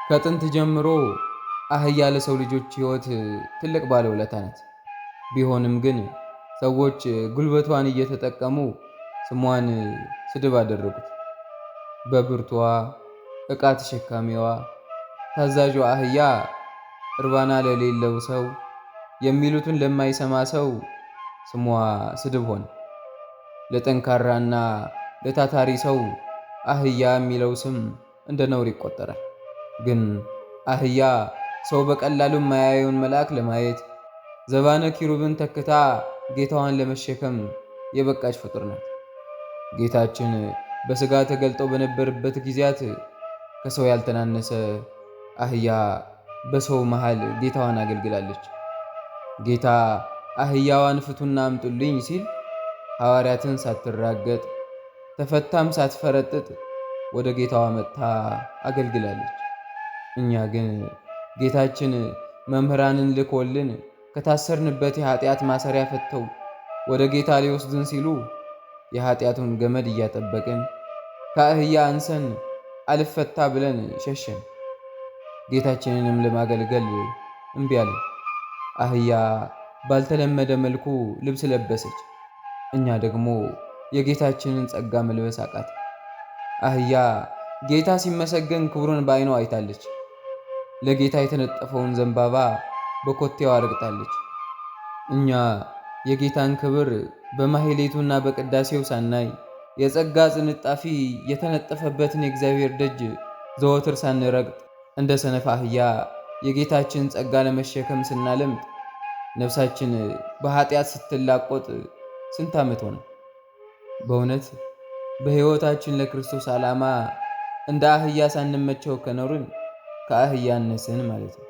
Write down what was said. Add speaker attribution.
Speaker 1: ከጥንት ጀምሮ አህያ ለሰው ልጆች ሕይወት ትልቅ ባለውለታ ናት። ቢሆንም ግን ሰዎች ጉልበቷን እየተጠቀሙ ስሟን ስድብ አደረጉት። በብርቷ ዕቃ ተሸካሚዋ ታዛዧ አህያ እርባና ለሌለው ሰው፣ የሚሉትን ለማይሰማ ሰው ስሟ ስድብ ሆነ። ለጠንካራና ለታታሪ ሰው አህያ የሚለው ስም እንደ ነውር ይቆጠራል። ግን አህያ ሰው በቀላሉ የማያየውን መልአክ ለማየት፣ ዘባነ ኪሩብን ተክታ ጌታዋን ለመሸከም የበቃች ፍጡር ናት። ጌታችን በሥጋ ተገልጦ በነበረበት ጊዜያት ከሰው ያልተናነሰ አህያ በሰው መሃል ጌታዋን አገልግላለች። ጌታ አህያዋን ፍቱና አምጡልኝ ሲል ሐዋርያትን ሳትራገጥ፣ ተፈታም ሳትፈረጥጥ ወደ ጌታዋ መጥታ አገልግላለች። እኛ ግን ጌታችን መምህራንን ልኮልን ከታሰርንበት የኃጢአት ማሰሪያ ፈተው ወደ ጌታ ሊወስዱን ሲሉ የኃጢአቱን ገመድ እያጠበቅን ከአህያ አንሰን አልፈታ ብለን ሸሸን። ጌታችንንም ለማገልገል እምቢ አለን። አህያ ባልተለመደ መልኩ ልብስ ለበሰች። እኛ ደግሞ የጌታችንን ጸጋ መልበስ አቃት። አህያ ጌታ ሲመሰገን ክብሩን በዓይኗ አይታለች። ለጌታ የተነጠፈውን ዘንባባ በኮቴዋ ረግጣለች። እኛ የጌታን ክብር በማህሌቱና በቅዳሴው ሳናይ፣ የጸጋ ዝንጣፊ የተነጠፈበትን የእግዚአብሔር ደጅ ዘወትር ሳንረግጥ፣ እንደ ሰነፍ አህያ የጌታችን ጸጋ ለመሸከም ስናለምጥ፣ ነፍሳችን በኃጢአት ስትላቆጥ ስንት ዓመት ሆነ? በእውነት በሕይወታችን ለክርስቶስ ዓላማ እንደ አህያ ሳንመቸው ከኖርን ከአህያ አነስን ማለት ነው።